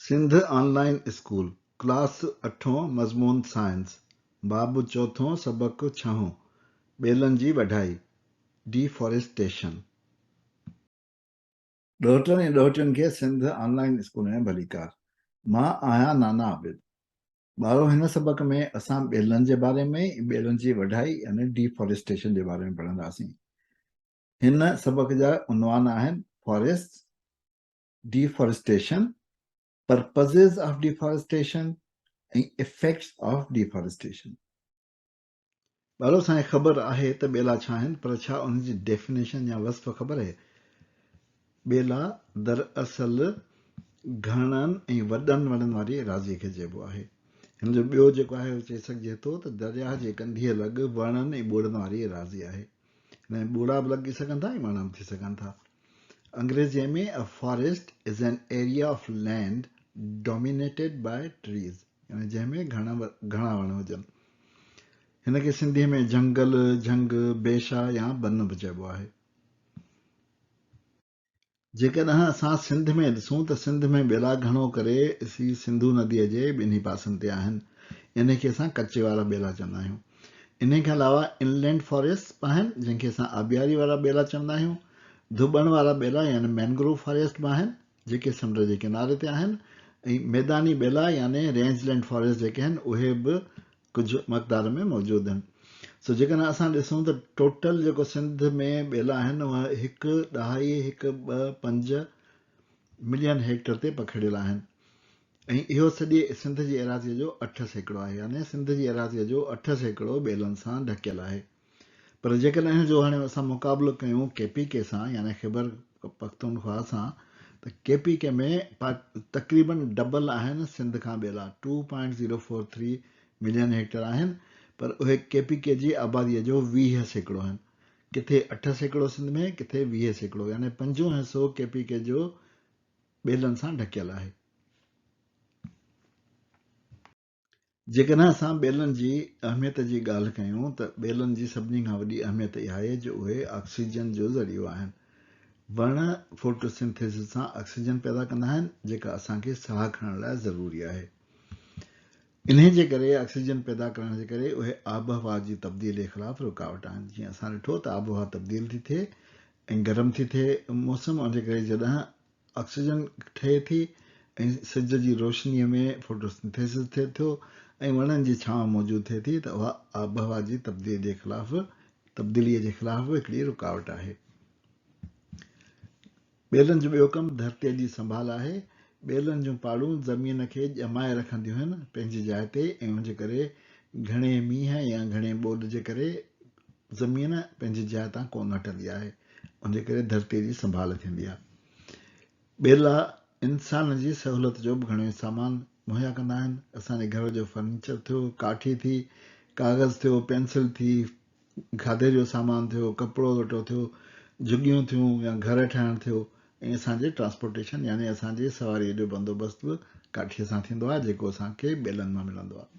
سنڌ آن line school, class اٺون، مضمون science, باب چوٿون، سبق ڇهون، ٻيلن جي وڍائي، Deforestation. ڏوهٽن ۽ ڏوهٽين کي سنڌ آن لائين اسڪول ۾ ڀليڪار. مان آهيان نانا عابد. ٻارو هن سبق ۾ اسان ٻيلن جي باري ۾ ۽ ٻيلن جي وڍائي يعني Deforestation جي باري ۾ پڙهنداسين. هن سبق جا عنوان آهن، Forests، Deforestation, Purposes of Deforestation ۽ Effects of Deforestation. ٻارو اسان کي خبر آهي ته ٻيلا ڇا آهن پر ڇا انهن جي ڊيفينيشن يا وصف خبر آهي؟ ٻيلا دراصل گهڻن ۽ وڏن وڻن واري ايراضيء کي چئبو آهي. هن جو ٻيو جيڪو آهي اهو چئي سگهجي ٿو ته درياهه جي ڪنڌيء لڳ وڻن ۽ ٻوڙن واري ايراضي آهي. هن ۾ ٻوڙا به لڳي سگهن ٿا ۽ وڻ به ٿي سگهن ٿا. انگريزيء ۾ A forest is an area of land dominated by trees يعني جنهن ۾ گهڻا وڻ هجن. هن کي سنڌيء ۾ جهنگل، جهنگ، بيشا يا بن به چئبو آهي. جيڪڏهن اسان سنڌ ۾ ڏسون ته سنڌ ۾ ٻيلا گهڻو ڪري سي سنڌو نديء جي ٻنهي پاسن تي آهن. انهي کي اسان ڪچي وارا ٻيلا چوندا آهيون. انهي کان علاوه انلينڊ فاريسٽس به آهن جن کي اسان آبياري وارا ٻيلا چوندا آهيون. ڌٻڻ وارا ٻيلا يعني مينگروو فاريسٽ به آهن جيڪي سمنڊ جي ڪناري تي آهن ۽ ميداني ٻيلا يعني رينج لينڊ فاريسٽ جيڪي آهن اهي به ڪجهه مقدار ۾ موجود آهن. سو جيڪڏهن اسان ڏسون ته ٽوٽل جيڪو سنڌ ۾ ٻيلا آهن اهي هڪ ڏهائي هڪ ٻه پنج ملين هيڪٽر تي پکڙيل آهن. ۽ اهو سڄي سنڌ جي ايراضيء جو 8% آهي، يعني سنڌ جي ايراضيء جو 8% ٻيلن سان ڍڪيل آهي. پر جيڪڏهن ان جو هاڻي اسان مقابلو ڪيون ڪي پي ڪي سان يعني خيبر پختونخواهه سان ته ڪي پي ڪي ۾ تقريبن ڊبل آهن سنڌ کان ٻيلا، two point zero four three million hectare آهن، پر اهي ڪي پي ڪي جي آباديء جو 20% آهن. ڪٿي 8% سنڌ ۾، ڪٿي 20% يعني پنجون حصو ڪي پي ڪي جو ٻيلن سان ڍڪيل آهي. جيڪڏهن اسان ٻيلن جي اهميت جي ڳالهه ڪيون ته ٻيلن جي سڀني کان وڏي اهميت اها آهي جو اهي آڪسيجن جو ذريعو آهن. وڻ فوٽوسنٿيسز سان آڪسيجن پيدا ڪندا آهن جيڪا اسان کي ساهه کڻڻ لاء ضروري آهي. انهي جي ڪري آڪسيجن پيدا ڪرڻ جي ڪري اهي آبهوا جي تبديلي خلاف رڪاوٽ آهن. جيئن اسان ڏٺو ته آبهوا تبديل ٿي ٿئي ۽ گرم ٿي ٿئي موسم ان جي ڪري جڏهن آڪسيجن ٺهي ٿي ۽ سج جي روشنيء ۾ فوٽوسنٿيسز ٿئي ٿو ۽ وڻن جي ڇانو موجود ٿئي ٿي ته اها آبهوا جي تبديليء جي خلاف تبديليء جي خلاف به هڪڙي رڪاوٽ آهي. ٻيلن جو ٻيو ڪم ڌرتيء جي سنڀال آهي. ٻيلن جون پاڙون زمين کي ڄمائي رکنديون آهن پنهنجي جاء تي ۽ ان جي ڪري گهڻي مينهن يا گهڻي ٻوڏ جي ڪري زمين پنهنجي جاء تان ڪونه هٽندي آهي، ان جي ڪري ڌرتيء جي سنڀال ٿيندي آهي. ٻيلا انسان جي سهولت جو به گهڻو ئي سامان مهيا ڪندا آهن. اسان جي گهر جو فرنيچر ٿيو، ڪاٺي ٿي، ڪاغذ ٿيو، پينسل ٿي، کاڌي جو سامان ٿيو، ڪپڙو لٽو ٿيو، جهڳيون ٿيون يا گهر ٺاهڻ ٿيو ۽ اسان جي ٽرانسپورٽيشن يعني اسان جي سواريء جو بندوبست به ڪاٺيء سان ٿيندو آهي، جيڪو اسان کي ٻيلن مان ملندو آهي.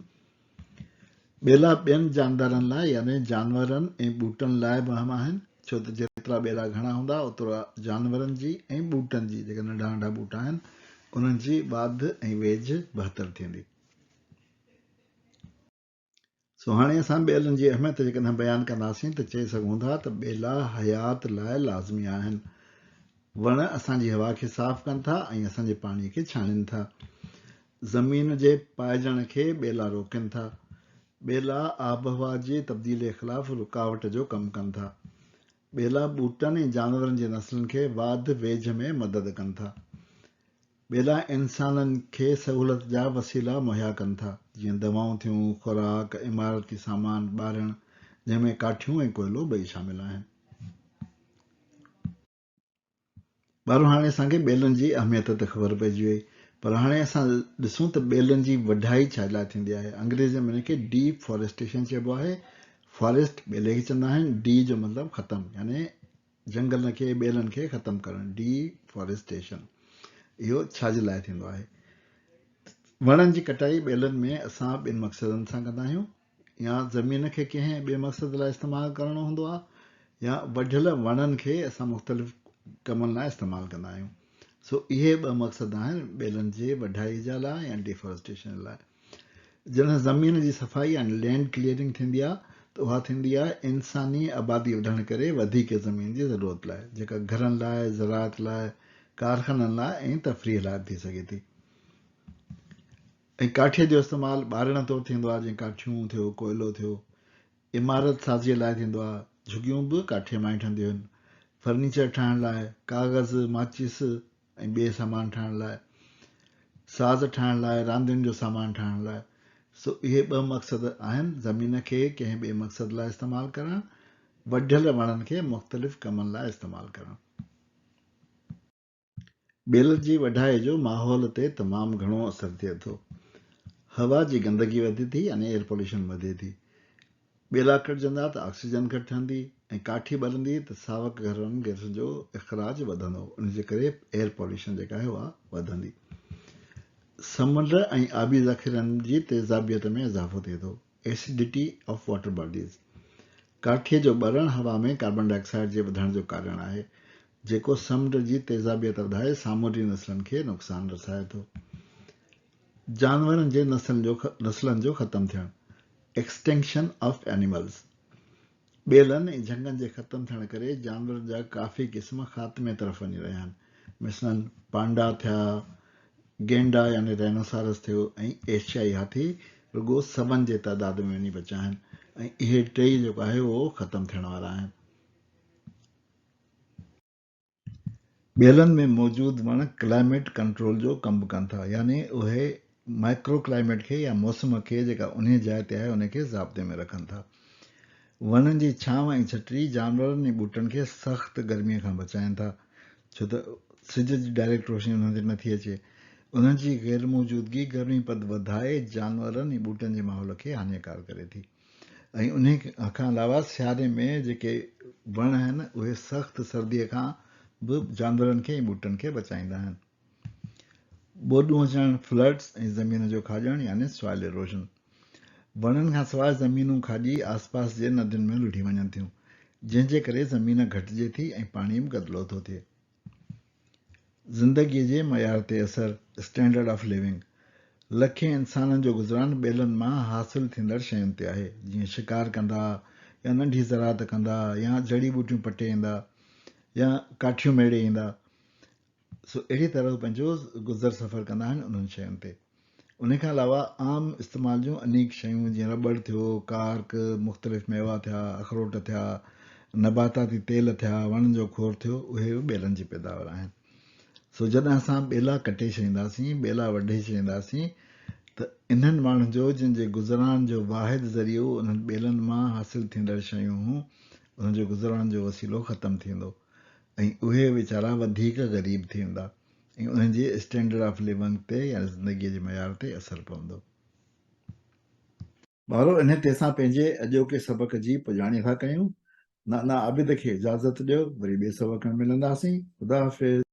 ٻيلا ٻين جاندارن لاء يعني جانورن ۽ ٻوٽن لاء به اهم آهن، ڇو ته جيترا ٻيلا گهڻا هوندا اوترا جانورن جي ۽ ٻوٽن جي، جيڪي ننڍا ننڍا ٻوٽا آهن، انهن جي واڌ ۽ ويجهه بهتر ٿيندي. سو هاڻي اسان ٻيلن جي اهميت جيڪڏهن بيان ڪنداسين ته چئي سگهون ٿا ته ٻيلا حيات لاء لازمي آهن. وڻ اسان جي هوا کي صاف ڪن ٿا ۽ اسان جي پاڻي کي ڇاڻين ٿا. زمين جي پائجڻ کي ٻيلا روڪين ٿا. ٻيلا آبهوا جي تبديليء خلاف رڪاوٽ جو ڪم ڪن ٿا. ٻيلا ٻوٽن ۽ جانورن جي نسلن کي واڌ ويجهه ۾ مدد ڪن ٿا. ٻيلا انسانن کي سهولت جا وسيلا مهيا ڪن ٿا، جيئن دوائون ٿيون، خوراڪ، عمارتي سامان، ٻارڻ، جنهن ۾ ڪاٺيون ۽ ڪوئلو ٻئي شامل آهن. ٻارو هاڻي اسان کي ٻيلن جي اهميت ته خبر پئجي وئي پر هاڻي اسان ڏسون ته ٻيلن جي وڍائي ڇا لاء ٿيندي آهي. انگريزي ۾ ان کي ڊي فاريسٽيشن چئبو آهي. فاريسٽ ٻيلي کي چوندا آهن، ڊي جو مطلب ختم يعني جنگلن کي ٻيلن کي ختم ڪرڻ، ڊي فاريسٽيشن. اهو ڇا جي لاء ٿيندو آهي؟ وڻن جي ڪٽائي ٻيلن ۾ اسان ٻن مقصدن سان ڪندا آهيون. يا زمين کي ڪنهن ٻئي مقصد لاء استعمال ڪرڻو هوندو آهي يا وڍيل وڻن کي اسان مختلف ڪمن لاء استعمال ڪندا آهيون. سو اهي ٻه مقصد آهن ٻيلن جي وڍائي جا لاء يا ڊيفارسٽيشن لاء. جڏهن زمين جي صفائي يعني لينڊ ڪليئرنگ ٿيندي آهي ته اها ٿيندي آهي انساني آبادي وڌڻ ڪري وڌيڪ زمين جي ضرورت لاء جيڪا گهرن لاء، زراعت لاء، ڪارخانن لاء ۽ تفريح لاء به ٿي سگهي ٿي. ۽ ڪاٺيء جو استعمال ٻارڻ طور ٿيندو آهي جيئن ڪاٺيون ٿيو، ڪوئلو ٿيو. عمارت سازيء لاء ٿيندو آهي. جهڳيون به ڪاٺيء مان ئي ٺهنديون آهن. فرنيچر ٺاهڻ لاء، ڪاغذ، ماچيس ۽ ٻئي سامان ٺاهڻ لاء، ساز ٺاهڻ لاء، راندين جو سامان ٺاهڻ لاء. سو اهي ٻه مقصد آهن، زمين کي ڪنهن ٻئي مقصد لاء استعمال ڪرڻ، وڍيل وڻن کي مختلف ڪمن لاء استعمال ڪرڻ. ٻيلن جي وڍائي جو ماحول تي تمام گهڻو اثر ٿئي ٿو. هوا جي گندگي وڌي ٿي يعني ايئر پوليوشن وڌي ٿي. ٻيلا ڪٽجندا ته آڪسيجن گهٽ ٺهندي ۽ ڪاٺي ٻرندي ته ساوڪ گهرن گئسن جو اخراج وڌندو ان جي ڪري ايئر پوليوشن جيڪا آهي اها وڌندي. سمنڊ ۽ آبي ذخيرن جي تيزابيت ۾ اضافو ٿئي ٿو. Acidity of Water Bodies، ڪاٺيء جو ٻرڻ هوا ۾ ڪاربان ڊاء آڪسائيڊ جي وڌڻ جو ڪارڻ آهي، جيڪو سمنڊ جي تيزابيت وڌائي سامونڊي نسلن کي نقصان رسائي ٿو. جانورن جي نسلن جو ختم ٿيڻ، Extinction of Animals، ٻيلن ۽ جهنگن جي ختم ٿيڻ ڪري جانورن جا ڪافي قسم خاتمي طرف وڃي رهيا آهن. مثلاً پانڊا ٿيا، گينڊا يعني رائنوسارس ٿيو ۽ ايشيائي هاٿي رڳو سون جي تعداد ۾ وڃي بچيا آهن ۽ اهي ٽيئي جيڪو آهي اهو ختم ٿيڻ وارا آهن. ٻيلن ۾ موجود وڻ ڪلائميٽ ڪنٽرول جو ڪم به ڪن ٿا يعني اهي مائڪرو ڪلائميٽ کي يا موسم کي جيڪا انهي جاء تي آهي ان کي ضابطي ۾ رکن ٿا. وڻن جي ڇانو ۽ ڇٽي جانورن ۽ ٻوٽن کي سخت گرمي کان بچائين ٿا ڇو ته سج جي ڊائريڪٽ روشني انهن تي نٿي اچي. انهن جي غيرموجودگي گرمي پد وڌائي جانورن ۽ ٻوٽن جي ماحول کي هاڃيڪار ڪري ٿي. ۽ انهي کان علاوه سياري ۾ جيڪي وڻ آهن اهي سخت سردي کان به جانورن کي ۽ ٻوٽن کي بچائيندا آهن. ٻوڏون اچڻ، Floods، ۽ زمين جو کاڄڻ يعني Soil Erosion. وڻن کان سواء زمينون کاڄي آسپاس جي ندين ۾ لڙهي وڃن ٿيون، جنهن جي ڪري زمين گهٽجي ٿي ۽ پاڻي به گدلو ٿو ٿئي. زندگيء جي معيار تي اثر، Standard of Living، لکين انسانن جو گذران ٻيلن مان حاصل ٿيندڙ شين تي آهي، جيئن شڪار ڪندا يا ننڍي زراعت ڪندا يا جڙي ٻوٽيون پٽي ايندا يا ڪاٺيون ميڙي ايندا، سو اهڙي طرح هو پنهنجو گذر سفر ڪندا آهن انهن شين تي. ان کان علاوه عام استعمال جون انيڪ شيون جيئن رٻڙ ٿيو، ڪارڪ، مختلف ميوا ٿيا، اخروٽ ٿيا، نباتاتي تيل ٿيا، وڻن جو کور ٿيو، اهي به ٻيلن جي پيداوار آهن. سو جڏهن اسان ٻيلا ڪٽي ڇڏينداسين، ٻيلا وڍي ڇڏينداسين ته انهن ماڻهن جو جن جي گذران جو واحد ذريعو انهن ٻيلن مان حاصل ٿيندڙ شيون هون، انهن جو گذران جو وسيلو ختم ٿيندو ۽ اهي ويچارا وڌيڪ غريب ٿي ويندا. ۽ انهن جي اسٽينڊرڊ آف لونگ تي يعني زندگيء جي معيار تي اثر پوندو. ٻارو انهي تي اسان پنهنجي اڄوڪي سبق جي پڄاڻي ٿا ڪيون. نانا عابد کي اجازت ڏيو وري ٻئي سبق ۾ ملنداسين. خدا حافظ.